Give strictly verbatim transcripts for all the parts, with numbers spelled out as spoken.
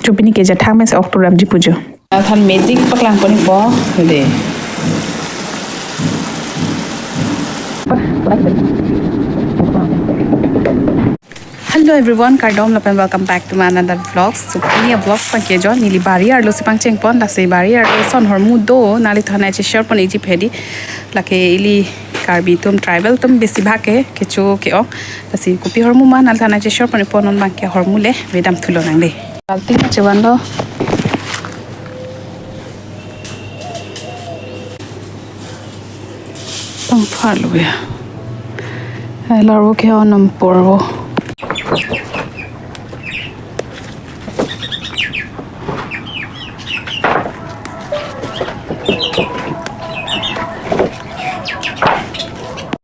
Chopini ke jathang mesen ok turam ji pujo. Than magic paklang pon po de. Hello everyone, kardom lapen welcome back to my another vlog. So, pini a vlog pangke jo, neli bari arlo si pangcheng pon, lasi bari arlo son hormu do, nanglithan nangche share pon iji phe di, lake ili Karbi atum tribal atum besi bhag ke, kecho ke-ong, lasi kopi hormu ma nanglithan nangche share pon ipo, non bangke hormu le, vedam thulo nang de. Balti chevan lo. Pangpha lo ya. Eh, larvo ke-o nempor vo.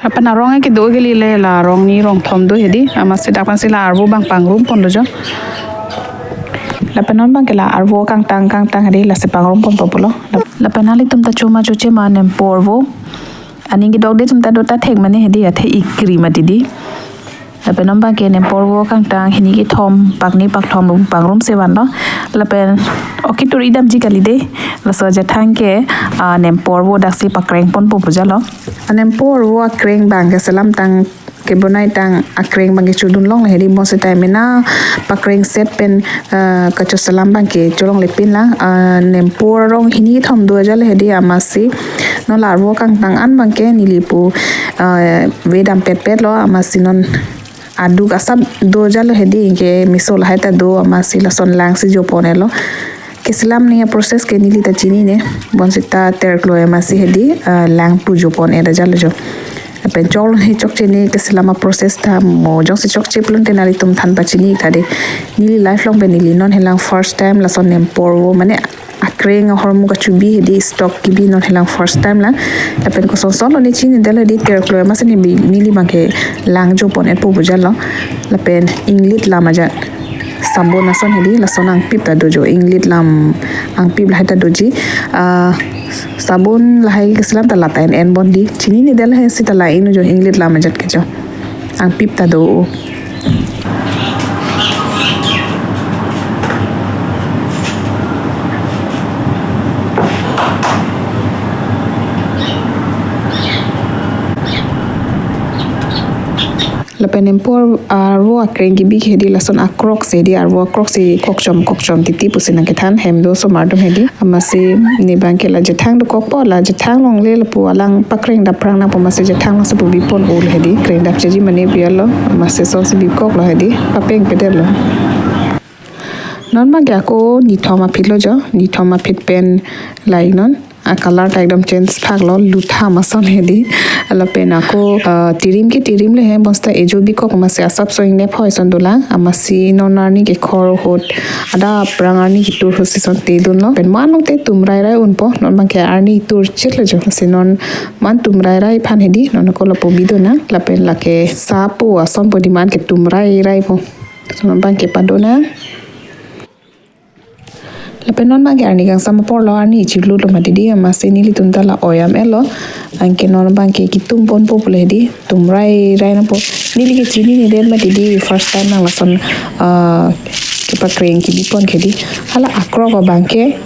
Lapen arong ke do kali le, la arong ni rong thom do hedi. Amatsi dak aphan si la arvo abang pangrum pon lo jo. Lapen non bangke la arvo kangtang kangtang hedi, lasi pangrum pon po pulo. Lap-, lapen nanglitum ta choma choche ma nempor vo. Aning kedok de atum ta do ta thek mane hedi, athe ikri mati di. Lapen non bangke nempor vo kangtang hini kethom, pakni pakthom lo pangrum si van lo. Lapen oke turi damji kali de. Laso jathang ke, ah, nempor vo daksi pakreng pon po puja lo. Nempor vo akreng bangke selam tang kebonai tang akreng bangke chodun longle hedi, mo se time na pakreng set pen, ah, kachoselam bangke cholongle pin lang, ah, nempor arong hini kethom do ajat le hedi, amatsi non larvo kangtang an bangke neli pu, ah, vedam petpet lo, amatsi non aduk asap do ajat le hedi, ke meso lahai ta do, amatsi lason lang si jo pon-et lo. Keselam ni a process ke neli ta chinine, bonsita terkloi amatsi hedi, ah, lang pu jo pon-et ajat lo jo. Lapen chok ni chokche ni keselam a process ta, mo jongsi chokche pulote nanglitum than pachini tha de. Neli life along pen neli non helang first time lason nempor vo mane akreng ahormu kachubi hedi stock kebi non helang first time lang. Lapen koson son lo ne chinine det lo hedi, terkloi amatsi ne bi neli bangke lang jo pon-et po puja lo. Lapen inglit lam ajat sabon ason hedi, lason angpip ta do jo, inglit lam angpip lahai ta doji. Ah, sabon lahai keselam ta la ta en en pon di. Chinine det lo he sita la en jo inglit lam ajat ke jo. Angpip ta do. Lapen nempor arvo akreng kebi ke hedi lason akrok si hedi, arvo akrok si kokchom kokchom titi pusi nangkethan, hem do osomar atum hedi. Amatsi ne bangke la jathang dokok po, la jathang longle lapu alang pakreng dap prang nangpo, amatsi jathang along si pu bi pon-o lo hedi, kreng dap cheji mane pu ya lo, amatsi son si bikok lo hedi, papeng pedet lo. Non bangke ako nithom aphi lo jo, nithom aphi pen la-ik non. A color ta ekdom change phak lo, lutham ason hedi. Lapen ako, ah, tirim ke tirim le he, bonsita ejo bikok amatsi asap so ingnep hoi son dolang, amatsi non arni kekhor ahut adap prang arni ketur ahut si son te dun lo. Pen man long te tum rai rai unpo, non bangke arni tur chit le jo. Si non man tum rai rai aphan hedi, non ako lapu bi dun nang. Lapen lake sapo ason po di man ke tum rai rai po. So non bangke pado nang. Lapen non bangke arni kangsam apor lo, arni chiklo lo mati di, amatsi nelitum ta la oyam-et lo. Anke non bangke kitum pon po pule di, tum rai rai nangpo. Neli ke chinine det mati di, first time nang lason, ah, kepakreng kebi pon ke di. Hala akrok abangke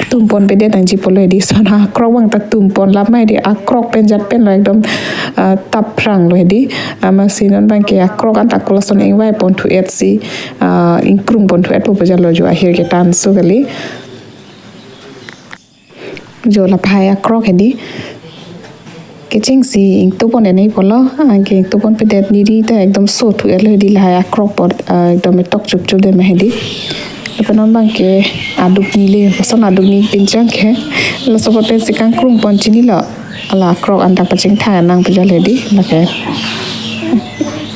tum pon pedet nangji pulo di, son akrok abang ta tum pon lap mai di, akrok pen jat pen lo ekdom, ah, tap prang lo di. Amatsi non bangke akrok an ta ako lason ingvai pon thu-et si, ah, ingkrung pon thu-et po puja lo jo, ahir ketan so kali. Jo lahai akrok hedi. Kecheng si ingtu pon-et nangpo lo, anke ingtu pon pedet neli ta ekdom so thu-et lo hedi, lahai akrok apot, ah, ekdom etok chupchup det ma hedi. Lapen non bangke aduk ni le, lason aduk ni pinchang ke. Laso apot pen si kangkrung pon chinilo. Hala akrok an ta pachingthang nang puja le di, lake.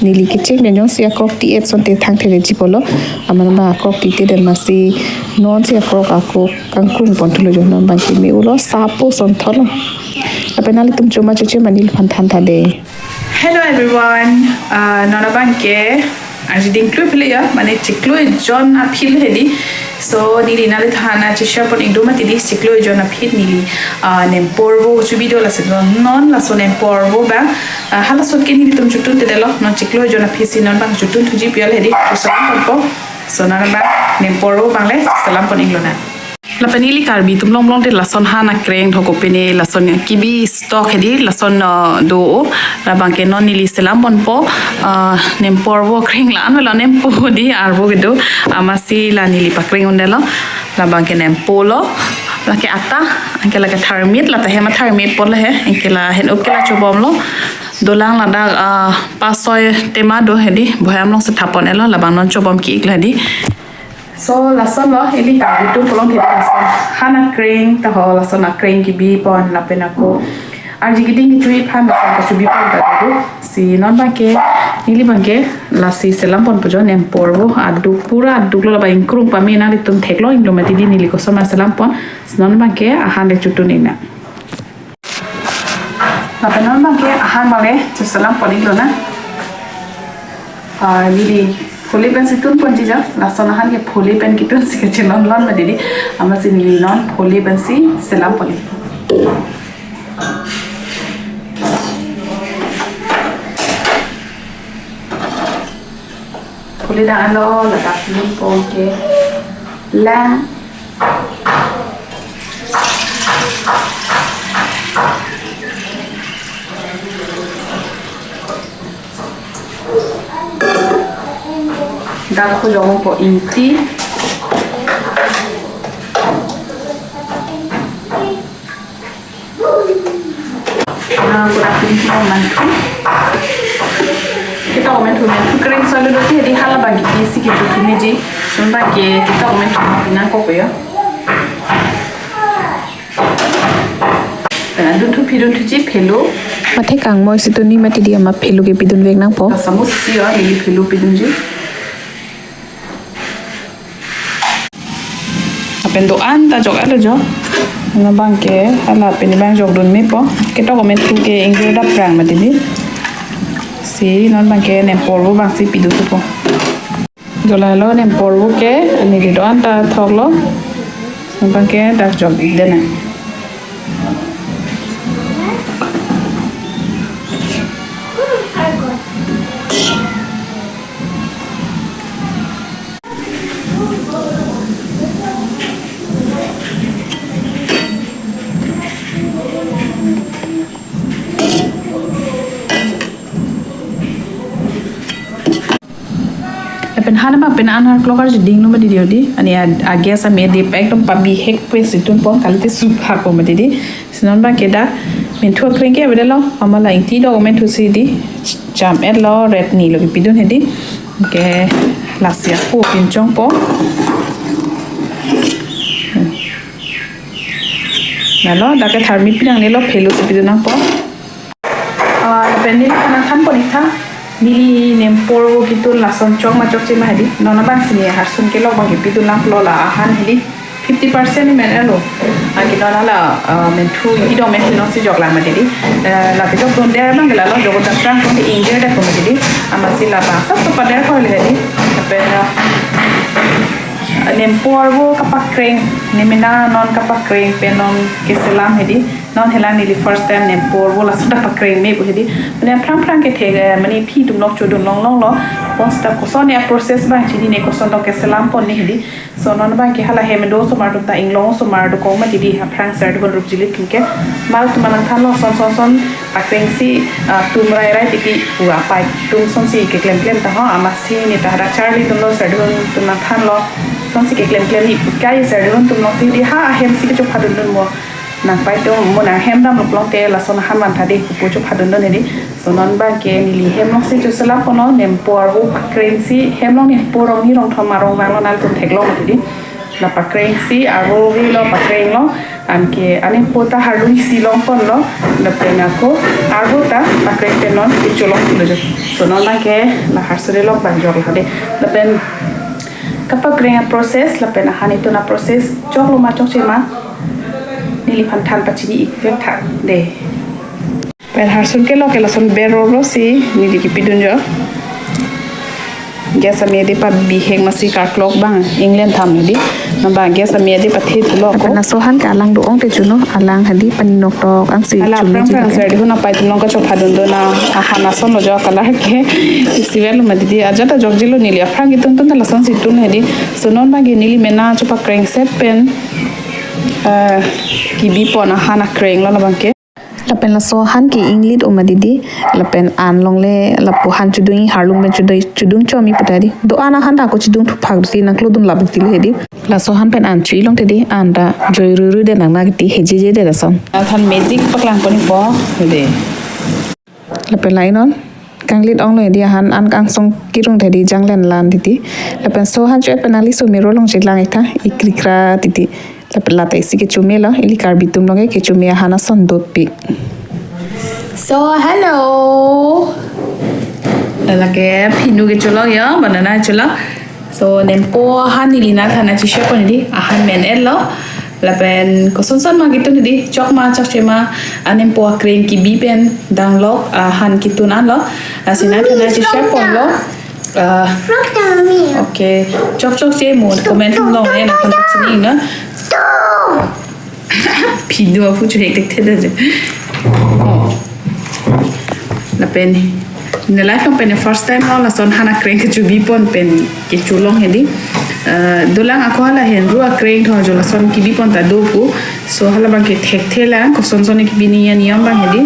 Neli kecheng pen jongsi akrok ti-et son te thangthe le ji pulo. Amat ba akrok ti-et det amatsi non si akrok ako kangkrung pon thulo jo, non bangke me-o lo, sapo son thotlo. Lapen nanglitum choma choche ma neliphan than tha de. Hello everyone. Ah, non abangke arjiding klui phile ya, mane chiklo jon aphi hedi. So neli nanglithan nangche share pon-ik do mati di, chiklo jon aphi neli, ah, nempor vo chubi do, laso non laso nempor vo abang, ah, halaso ke nelitum chotun te det lo, non chiklo jon aphi si non abang chotun thuji pu ya le hedi, so abang ponpo. So non abang nempor vo abang le Selam pon-iklo na. Lapen neli Karbi atum along along te lason han akreng thok kopine lason kibi stock hedi lason, uh, do. Labang ke non neli selam ponpo, uh, nempo arvo akreng la-an lo nempo di arvo kedo. Amatsi la neli pakreng un-elo. Labang ke nempo lo. Lake ata, anke lake tharmit, la ta hem atharmit pon le he. Anke lahen up ke la chobom lo. Dolang ladak, ah, pasoi tema do hedi. Bohai along si thap pon-elo, labang non chobom ki-ik lo hedi. So, lason lo, ili Karbi atum along hedi lason. Han akreng, ta ho lason akreng kibi pon, lapen ako. Arji keding kechui aphan, lason kachubi pon ta do. Si non abang ke, neli abang ke, lasi selam ponpo jo nempo arvo, aduk pura aduk lo labang ingkrung pame nanglitum theklong-iklo mati di neli koson ma selam pon, si non abang ke, ahan le chotun-ik na. Lapen non abang ke, ahan abang le, choselam pon-iklo na. Ah, neli, pholi pen si tun ponji jo, lason ahan ke pholi pen ketun si kachelon lon mati di, amatsi neli non, pholi pen si selam pon-ik. Pholi dang alo, ladak pholi pon ke lang. Dak ko jong po ingti. Ah, kurang tinggi manthu. Ketok manthu, manthu kreng solo do te di hala bagi isi ke chutu meji. Sumba ke ketok manthu pinang kok yo. Tengah dun thu pidun thuji phelu. Mathe kangmoi si tuni mati di ama phelu ke pidunvek nangpo. Samus si yo, neli phelu pidunji. Lapen do-an ta jok-etlo jo. Non abang ke, hala pini abang jokdun mepo. Ketok manthu ke ingjir dap prang mati di. Si non abang ke nempo arvo abang si pidun thupo. Jolai lo nempo arvo ke, ani di do-an ta thoklo. Non abang ke dak jok-ik dena. Lapen han abang pen an har klok arji dinglo mati di odi. Ani a, a gas ame di pa ekdom pabihek pen si tunpo, kalite sup hako mati di. Si non abang ke dak manthu akreng ke avedetlo, ama la ingti do manthu si di. Jam-etlo, ret ni lo kepidun hedi. Ke lasi ako pinchongpo. Lalo, dak ke tharmit pinangnelo, phelu si pidun nangpo. Ah, lapen neli aphan nangthan pon-ik tha. Neli nempo arvo ketun lason chok ma chokche ma hedi. Non abang si ne harsun kelok abang kepidun nangpo la ahan hedi. Fifty percent ni men-etlo. Anke non hala, ah, manthu, ido manthu non si joklang mati di. Eh, la kejok don der abang ke lalo jok dap prang kong ingjir dap mati di. Amatsi labang sap sap pader ko le hedi. Lapen, ah, nempo arvo kapakreng, ne mena non kapakreng pen non keselam hedi. Non helang neli first time nempo arvo lason ta pakreng mepo hedi. Mane aphrang aphrang ke thek, eh, mane aphi atum nok chodun longlong lo. Pon seta koson ne process abang chinine, koson lo keselam pon ne hedi. So non abang ke hala hem do osomar atum ta inglong osomar dokok mati di, aphrang sir dukon rup jilik ke. Mal atum nangthanlo son son son pakreng si, ah, tum rai rai titi pu apai atum son si keklem klem ta ho, amatsi ne ta hadak charli atum lo, sir dukon atum nangthanlo. Son si keklem klem ni kai sir dukon atum lo si di ha ahem si kecho phadun dun mo. Nangpai atum mo nang hem dam lok long te lason ahan van tha di, kopu cho phadun dun hedi. So non abang ke neli hem along si choselam ponlo, nempo arvo pakreng si hem along nempo rong ni rong thom arong vanglo, nanglitum theklong mati di. La pakreng si arvo avelo, pakrenglo. Anke anempo ta harlui si long ponlo. Lapen ako arvo ta pakreng pen non kecholong thulo jo. So non abang ke la harsun kelok abang joklo de. Lapen kapakreng a process, lapen ahan ketun a process choklo ma chokche ma, neliphan than pachini-ik vek tha de. Pen harsun kelok ke lason beror lo si neli kepidun jo. Gas ame di pabihek amatsi karklok abang inglen tham di. Nang bang gas amia di pathe thulo ko. Lapen laso ahan ke alang do-ong te chuno, alang hadi pani noktok angsi. Ala chuno aphrang ji aphrang lapen. Sir di huna pai tumlong kachopha dun dun na ahan ason lo jo color ke. Isi velo ma didi, ajat ajok jilo neli aphrang ketun tun ta lasonsi tun hadi. So non bang ke neli mena chopakreng set pen, eh, kebi pon ahan akreng lo labang ke. Lapen laso ahan ke inglit oma didi, lapen an longle lapu ahan chudung, harlung pen chudung, chudung chomi pu ta di. Do-an ahan ta ako chudung thuphak di nangklodun lap di le hadi. Laso ahan pen an chu-i long te di, an ta joi ruru de nang na kiti hejeje de lason. Athan magic paklang poni po, hadi. Lapen la-i non, kanglit ong lo hadi ahan an kangsong kirung te di janglen lan titi. Lapen so ahan chu-et pen nangli so miro long chelang ik tha, ikrikra titi. Lapen lata isi kechome lo, ili Karbi atum long ke kechome ahan ason dotpik. So, hello. Lake phinu kecho lo ya, banana kecho lo. So, nempo ahan neli nangthan achi share pon di, ahan men-et lo. Lapen koson son ma ketun di, chok ma chokche ma, anempo akreng kebi pen danglok ahan ketun an lo. Lasi nangthan achi share pon lo. Ah, Frog kami. Okay. Chok chokche mo comment long ne na kon chini na. Tuh. Phinu apu chu hektik the de. Oh. Lapen ne life long pen first time lo lason ahan akreng kecho bi pon pen kecho long hadi. Eh, dolang ako hala henru akreng tho jo lason kebi pon ta do pu. So hala bang ke thekthe lang, koson son kebi ni ya niyam bang hadi.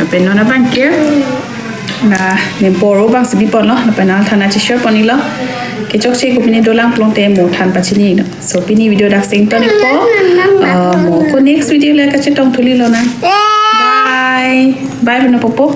Lapen non abang ke na nempo ro bang si bi pon lo, lapen nangthan achi share pon-i lo. Kechokche ko pini dolang pulote mo than pachini lo. So pini video dak sing tonic po. Ah, mo ko next video le kachetong thuli lo na. Bye. Bye, Bino Popo.